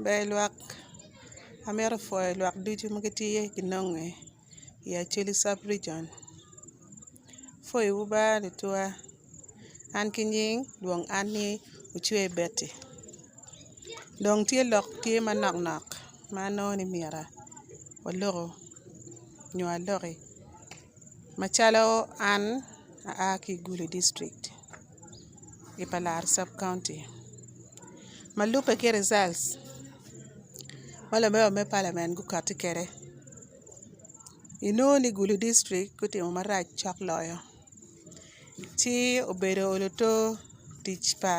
Ber lwak amito pwoyo lwak ducu ma gitye ki nonge i Acholi sub region apwoyowu ba lutuwa an ki nying lwong an ni Ocwe Betty dong tye lok tye manok nok ma anongo ni myero waloko nyo aloki macalo an aa ki i Gulu district i Palar sub county ma lubbe ki results ma lumemba me palamen gukati kwede inongo ni Gulu district gutimo marac cok loyo ci obedo oluto tic pa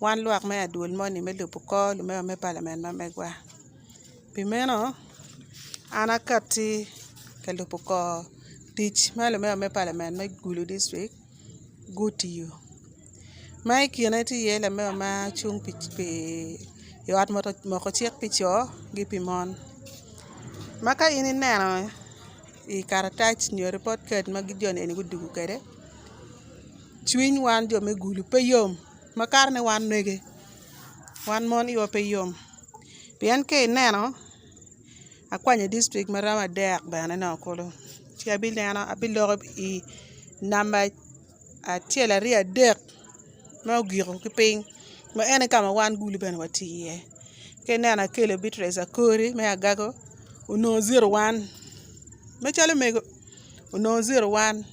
wan lwak me adwol moni me lubo kor lumemba me palamen ma megwa pi meno an akati ka lubo kor tic ma lumemba me palamen me Gulu district gutiyo ma i kine tye iye lamego ma cung pi i ot moko cik pi co ki pi mon ma ka in ineno i karatac nyo ripot kad ma joni eni gudugo kwede cwiny wan jo me Gulu pe yom makato ni wan mege wan mon iwa pe yom pien ka ineno akwanyo dictrik ma romo adek bene nongo kulu ci abineno abiloko i namba acel aryo adek ma ogiko ki piny ma en aye ka ma wan Gulu bene watye iye ka ineno Akello Beatrice Akori me Agago onongo zero one macalo mego onongo zero one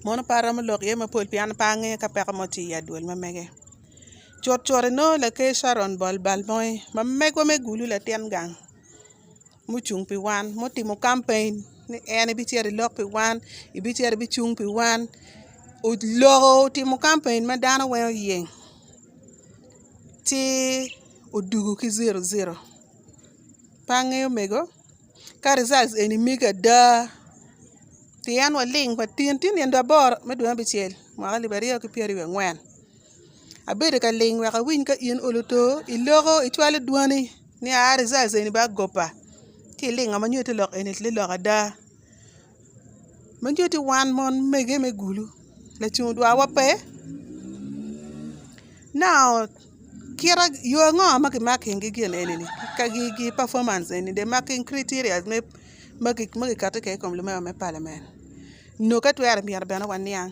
mono pe aromo lok iye mapol pien pe angeyo ka peko mo tye i adwol ma mege cutcut inongo laker Sharon bol bal bongi ma megwa me Gulu latin gang mucung pi wan mutimo kampen ni en ebicito elok pi wan ebicito ebicung pi wan oloko otimo kampen ma dano weng oyeng ci odugo ki zero zero pe angeyo mego ka rijalts eni mege ada pien waling wa tin tye nino aboro me dwe me abicel mwaka alip aryo ki pyeraryo wiye angwen. Abedo ka ling wek awiny ka in olo to iloko icwalo dwani ni aa rijalts eni bene agoba ci ilingo ma nyutti lok eni tye lok ada ma nyutti wan mon mege me gulu lacung dwarwa pe now kite yo ango ma ki making ki gin eni ni ki performance eni the making criteria ma kiketo kwede i kom lumemba me palamen nyo ka twere myero bene waniang.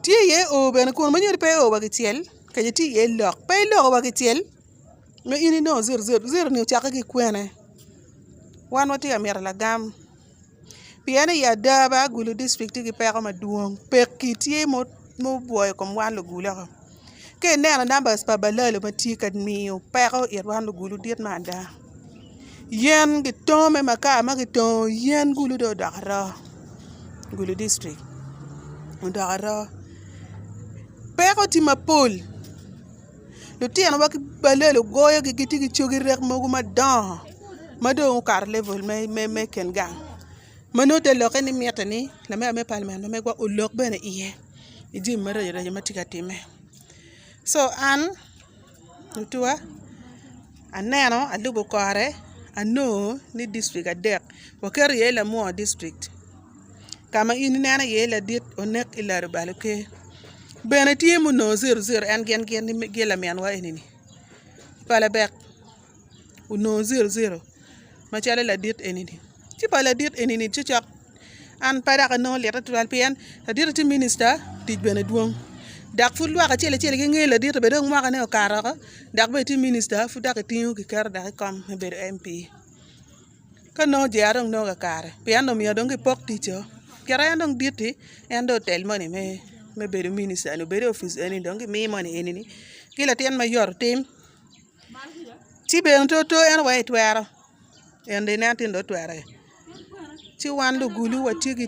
Tye iye oo bene kun ma nyuto ni pe oo wa kicel kadi tye iye lok pe iloko wa kicel ma in inongo zero zero zero ni ocakke ki kwene wan watye ka mito lagam pien i ada ba Gulu dictrict tye ki peko madwong peki tye ma obwoyo kom wan lugulu woko ka ineno numbers pa balalo ma tye ka miyo peko it wan lugulu dit me ada. Yen gitongo me makar ma kitongo yen gulu dong odoko aroo gulu dictrict odoko aroo peko tye mapol lutinowa ki balelo goyogi gitye ki cogi rek mogo madongo ma dong okato level me kin gang ma nongo te lokke ni mitte ni lamego me palamen ma megwa olok bene iye i jami maraco raco ma tye ka timme co an Lutuwa aneno alubo kore anongo ni dictrict adek waketo iye lamwor dictrict ka ma in ineno iye ladit onek ilado balo ker bene tye ma onongo zero zero en gin ki laminwa eni-ni palabek onongo zero zero macalo ladit eni-ni ci pa ladit eni-ni cocok An pe dok anongo litte tutwal pien laditi tye minista tic bene dwong dok pud lwak acel acel gingeyo laditi bene dong mwakane okato woko dok bene tye minista pud dok kitingo kiketo dok i kom me bedo MP ka nongo jera dong nongo kakare pien dong myero dong kipok ticco kite en dong dit-ti en dong otel moni me bedo minista ni obed i opic eni dong kimi moni eni-ni ki latin ma yot otim ci bene toto en wai twero en dong ineno tin dong otwere. Ci wan lugulu watye ki.